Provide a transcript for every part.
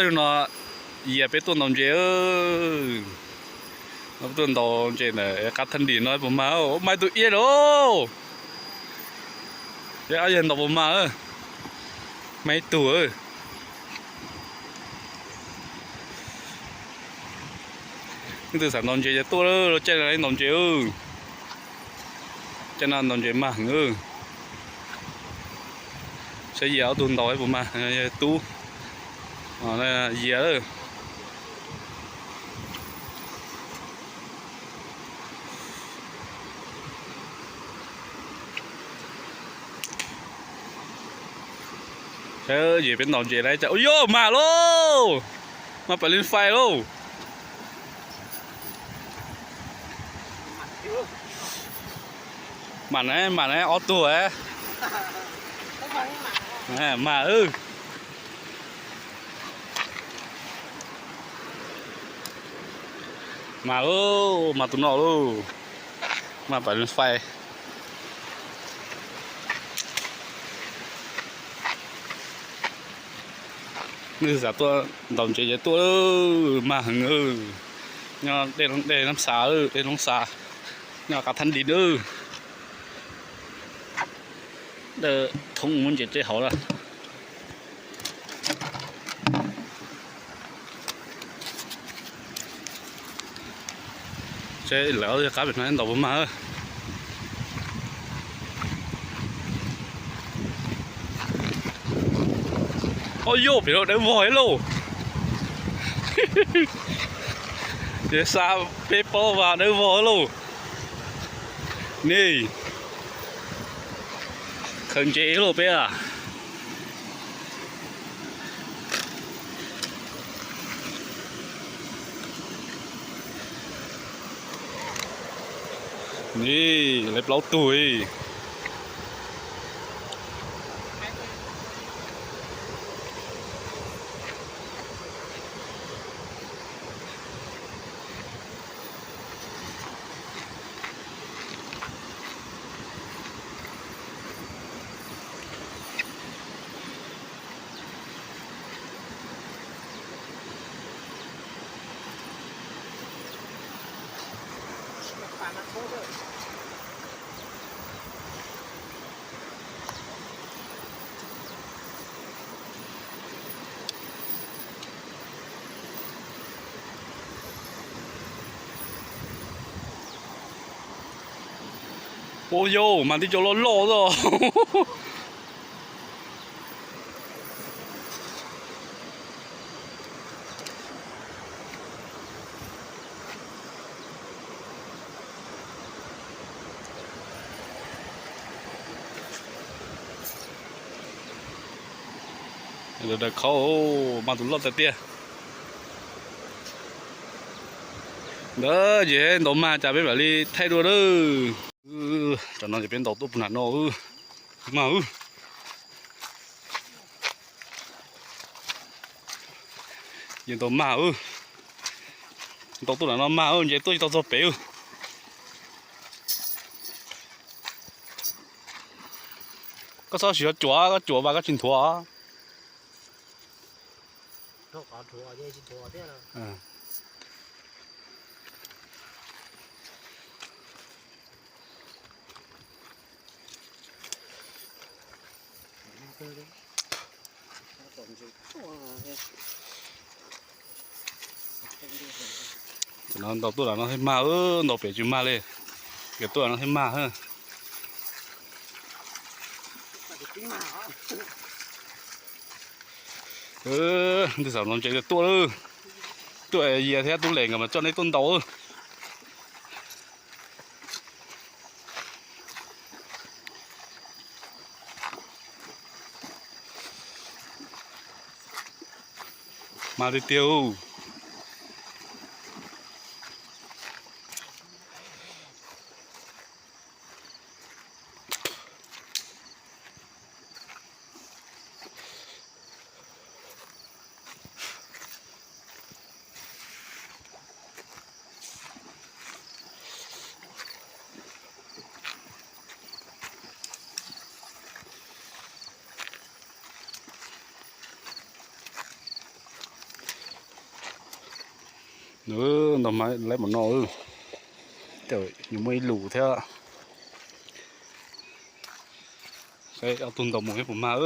No yias peb tuaj ntaus ntses. Tuaj ntaus ntses ntawm qab thaj nrim no puas mag. Mag ib tug iab no. Yog ntaus puas mag. Mag ib tug. Leej twg xav ntaus ntses ces tuaj, caij no ntaus ntses. Caij no ntaus ntses mag heev. Saib yias ob tug ntaus puas mag. Tub yias. Saib peb ntaus ntses lawm cas, ua yog mag lauj, mag pais li fais lauj. Mam na, mam na, ob tug. Mag, mag lauj, mag tus no lauj, mag pais li fais. Leej twg xav tuaj ntaus ntses ces tuaj, mag heev. Nyob dej Nab Xav, dej Nab Xav, nyob qab thaj nrim na. Thoob muab ntses tej hauv na. Seb lawv ob tug qab pem no ntaus puas mag. Ob yog pem no dawb vog lauj. Ces xa peb plaub vas dawb vog lauj. Ni, khaws ntses lauj peb a. Ni, lawv plaub tug li. Ua yau, mas tib co loj loj xwb. Daws khaub, mag tus loj tiag tiag. Ntawd ces ntaus mag cas peb mam li thaij dua lawm. Tam no ces peb ntaus tuaj puag nram no, mag. Ces ntaus mag, ntaus tuaj nram no mag, ntses tuaj tsis tau txog pem. Koj txhob siv cuav, koj cuav mas koj tsis nthuav. Tam no ntaus tuaj nram no thiaj mag, ntaus pem tsis mag li. Ces tuaj nram no thiaj mag. Leej twg xav ntaus ntses tuaj, tuaj yias thiab Tub Lees nkawd mas coj nej tuaj ntaus. Mag tiag tiag. Nws ntaus mas laib npaum no, tej zaum yuav muaj ib lus thiab. Saib ob tug ntaus mus puas mag.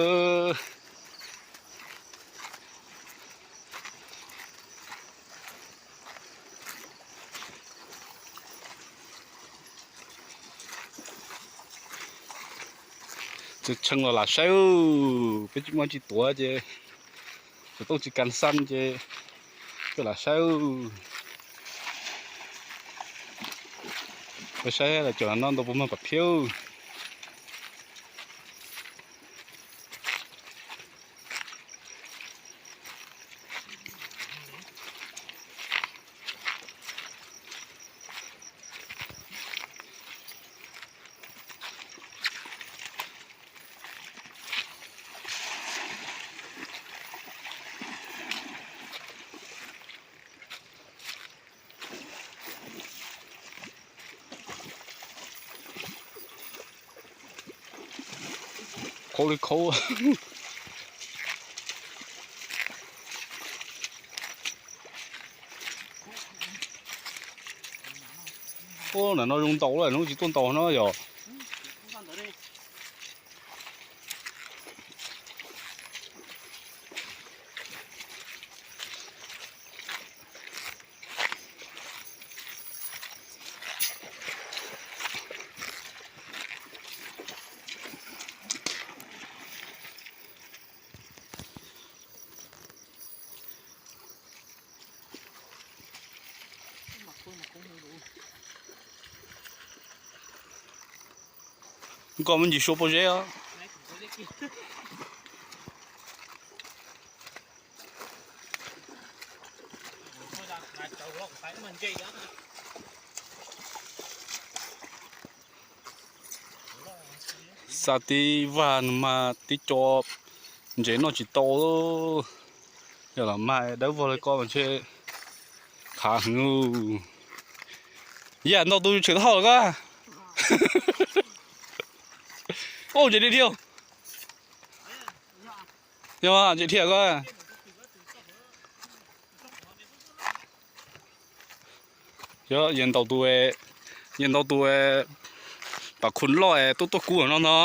Txawm tshee los lam saib, peb tsis muaj tsis tuav ces, txawm tooj tsis kas xaj ces, peb lam saib. Peb saib los cov no ntau puas mag pam phiab. Khaub li khaub. Ub, ntawm no zoo ntaus lawm, hnub tsis tuaj ntaus no yog. Koj muab ntsis suab pob zeb os. Xa tib vaj mas tib co ntses noj tsis tau. Yog los mas dawb vog li koj mas ntshe khav heev. Yam ntau tus tshwm taub hau lawm koj. Ub, ntses dhia dhia. Yog ntses dhia koj. Yog, yog ntaus tus, yog ntaus tus pam khun loj es tuaj tuaj kub no no.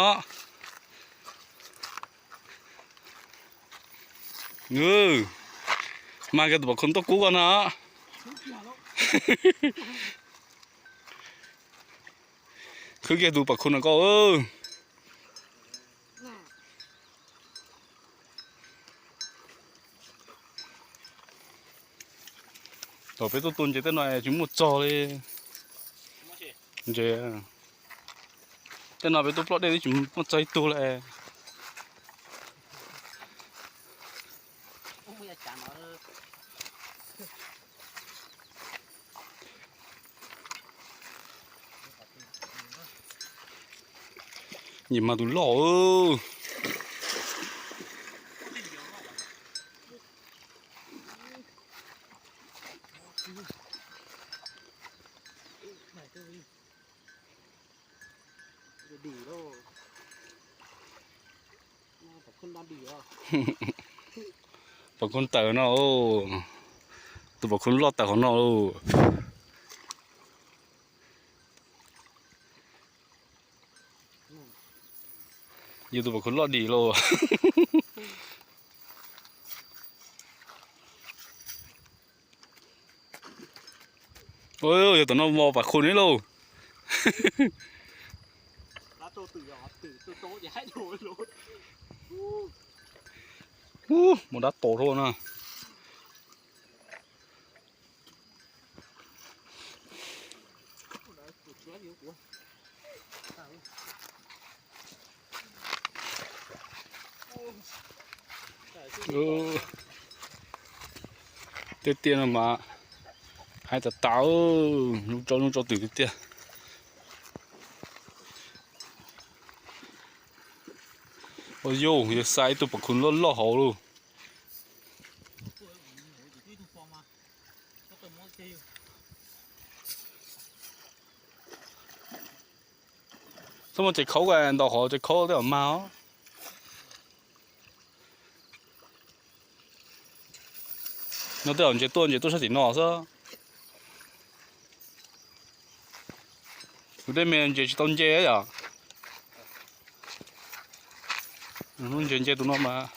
Mas kiag tus pam khun tuaj kub koj no. Khwb kiag tus pam khun no koj. Thaum peb tuaj tua ntses tej no tsis muaj txog li. Ntses tej no peb tuaj ploj dej twb tsis muaj txog ib tug li. Nyiam mas tus loj. Pom khun tawm no, tus pom khun loj tawm qhov no. Yog tus pom khun loj dim lauj. Yog tom no mos pom khun ib lauj. Ub, mos dab tos dhau na. Tej tiaj no mas hais tas tas, lub tsob lub tsob twm tiaj tiaj. Ua yog, yog xa ib tug pom khun loj loj hauv lauj. Txhob muaj tsev khaub, ntaus qhov tsev khaub tej zaum mag os. No tej zaum ntses tuaj, ntses tuaj sab tim no xwb. Tej me ntses tsis tau nce yom. Hnub ntses nce tus no mas.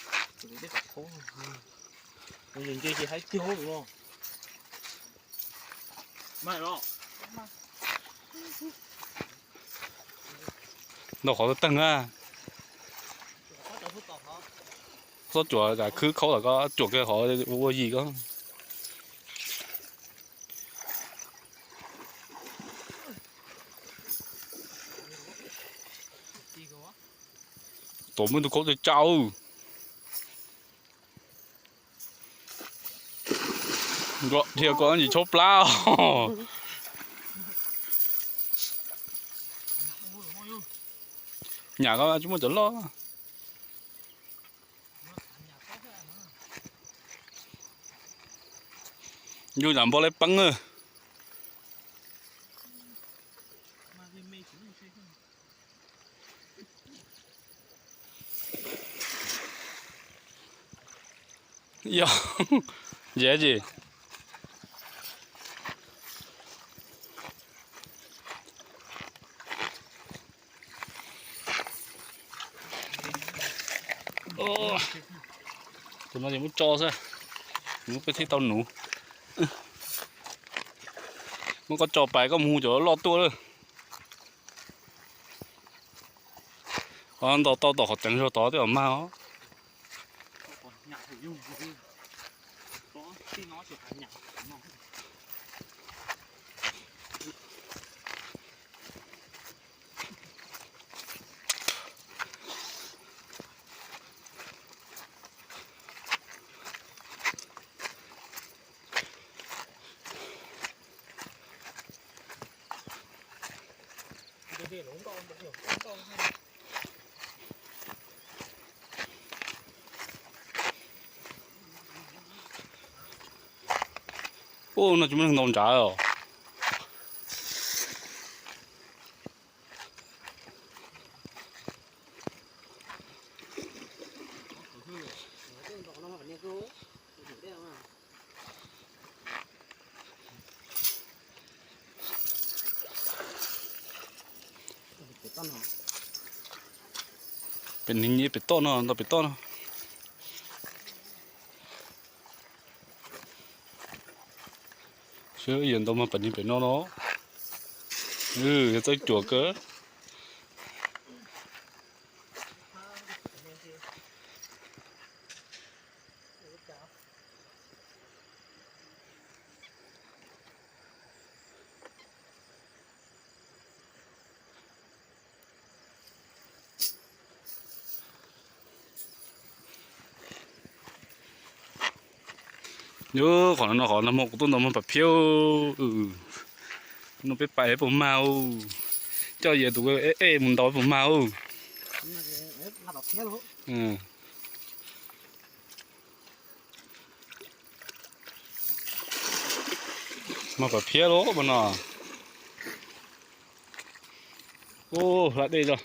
Ntau qhov tag na. Xob cuam tam khwb khaub tom ko, cuam kiag qhov ua yim ko. Tom muaj tus khaub tej tsau. Dhia ko ntsis tshaub plab. Nyam ko tsis muaj cov loj. Yus yam npau li peeb na. Yog, ntsia tsis. Tus no ces muab tso xwb, nws peb thiaj tau nuv. Muab koj tso pais koj mus hu cov loj tuaj lawm. Ntaus tau tom qhov teev zog tod twb mag os. Ub, no tsis muaj neeg ntaus nrad os. Pem nws nyiam pem toj no, ntau pem toj no. Seb yog ntau mas pem nws pem no no. Yog txawj cuam kawg. Yus, qhov no no qhov nag hmo kuv tuaj ntaus mas pam phiab. No peb pais puas mag, coj yus tus ej mus ntaus puas mag. Mag pam phiab lawm mas no. Ub, hla dej tso.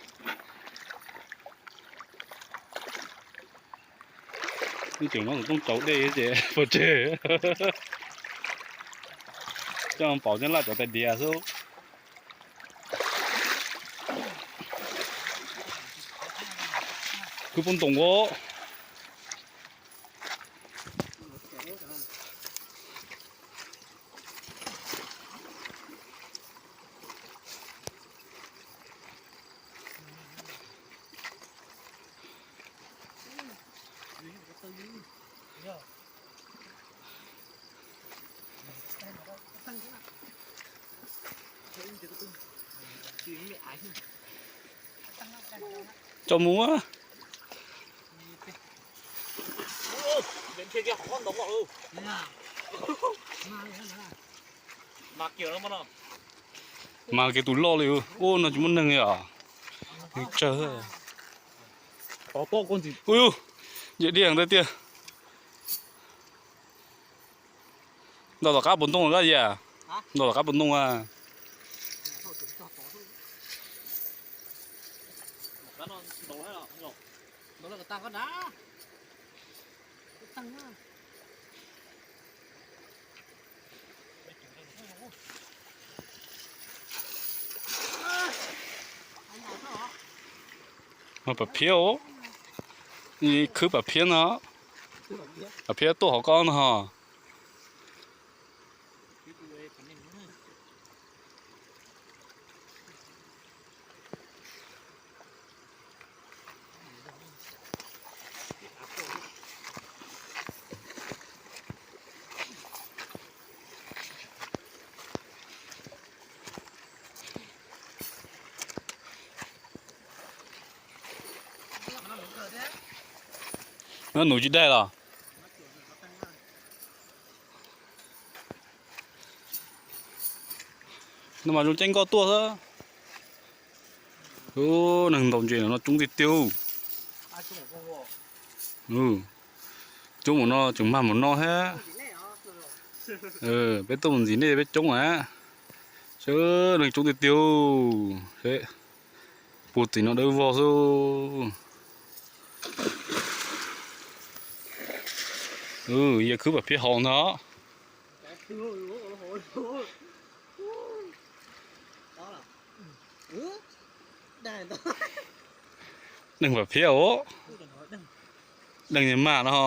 Tseem no tooj tsau dej ces pov tseg. Coj pom coj laj cov tais diav xwb. Khwb poob ntoo os. Tso mus. Mas kiag tus loj li. Ub, no tsis muaj neeg li os. Neeg tsawg. Ub, yam diaj ntawd tiag. Ntaus tom qab puas ntoo lawm yam? Ntaus tom qab puas ntoo a? Mas pas phiab os, khwb pas phiab no, pas phiab tuaj hauv koj no ho. No nus tsis daig los? No mas zoo caij nkoj tuaj xwb. Neeg ntaus ntses no coob tiag tiag. Coob mus no tseem mag mus no thiab. Peb tuaj mus ntxiv nej peb coob a. Sawv neeg coob tiag tiag. Puag tim no dawb vog xwb. Yawg khwb pas phiab hauv ntag. Deeg pas phiab os. Deeg mas no.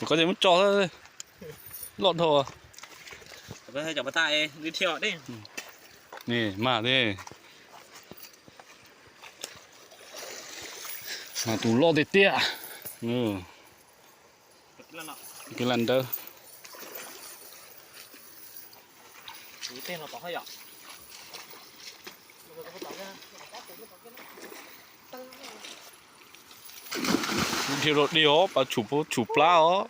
Koj ces muab tso loj dhau. Ni mas thiab. Mas tus loj tiag tiag. Kwv lam ntawd. Dhia rau dig os, pas tshum plab os.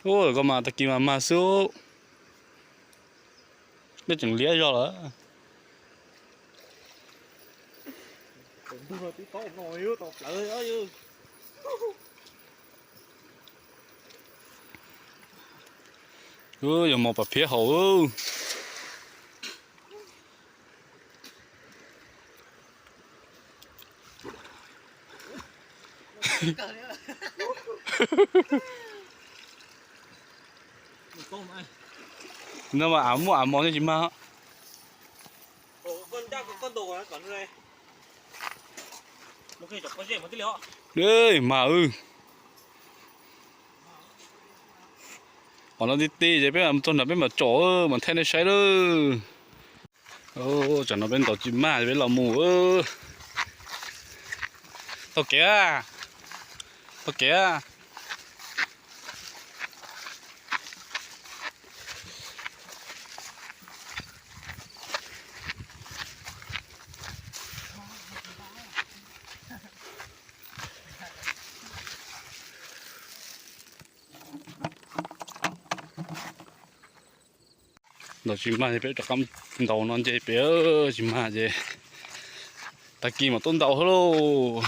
Ua koj mas tag kis mas mag xwb. Peb tseem liab zog lawm. Yog mos pas phiab haum. No mas av muaj av mos nej tsis mag. Mag. Qhov no ti ti ces peb mam txog nram peb mam tsom mas thaij nej saib lawm. Tsam no peb ntaus tsis mag peb los mus. Taug kev, taug kev. Ntaus tsis mag ces peb rov qab ntaus no nce pem, tsis mag ces tag kis mam tuaj ntaus thiab lauj.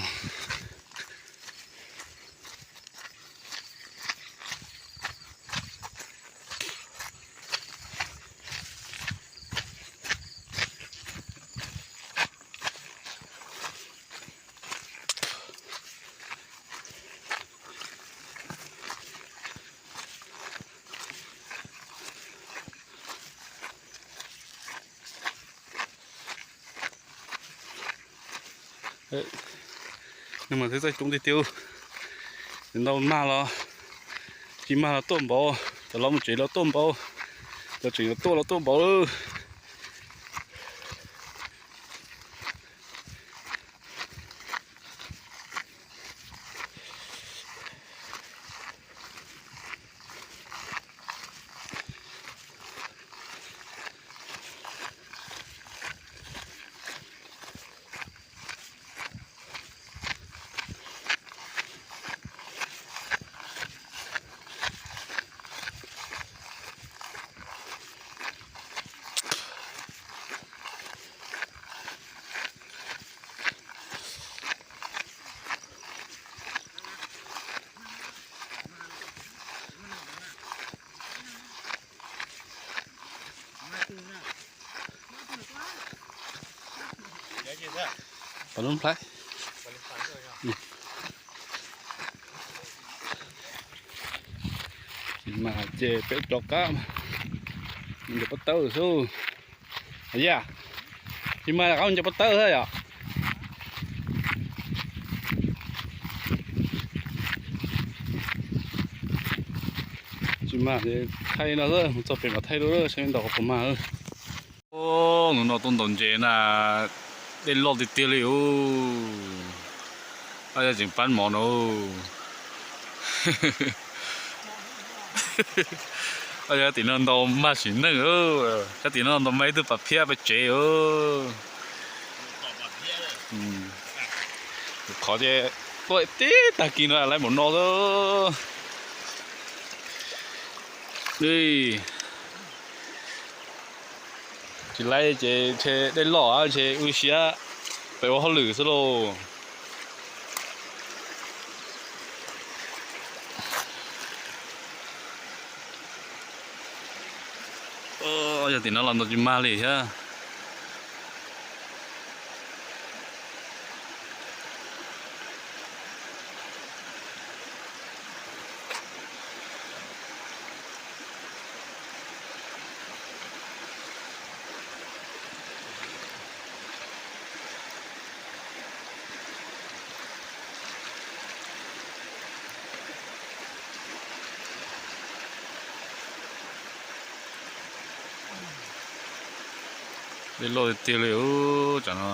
Neeg mas txawj coob tiag tiag. Cov ntau mag los tsis mag los tuaj npaum, cov los mus tsev los tuaj npaum, cov tseem yuav tuaj los tuaj npaum lawm. Lub nplhaib. Tsis mas ces peb rov qab, ncaws pob tawb xwb. Yam, tsis mas rov qab ncaws pob tawb xwb yom. Tsis mas thaij no xwb, mus txog pem mam thaij dua, saib ntaus qhov puas mag. Hnub no tuaj ntaus ntses na, dej loj tiag tiag li os. Yog tseem pab mov no. Yog tim no ntaus mag sim neej, yog tim no ntaus mag ib tug pas phiab peb tsev. Qhov ces tuaj tib tag kis no lawv mus no xwb. Tsis laib ces ntshe dej loj ntshe wb siab pem ua hauj lwm xwb lauj. Yog tim no los ntaus tsis mag li thiab. Dej loj tiag tiag li os tsam no.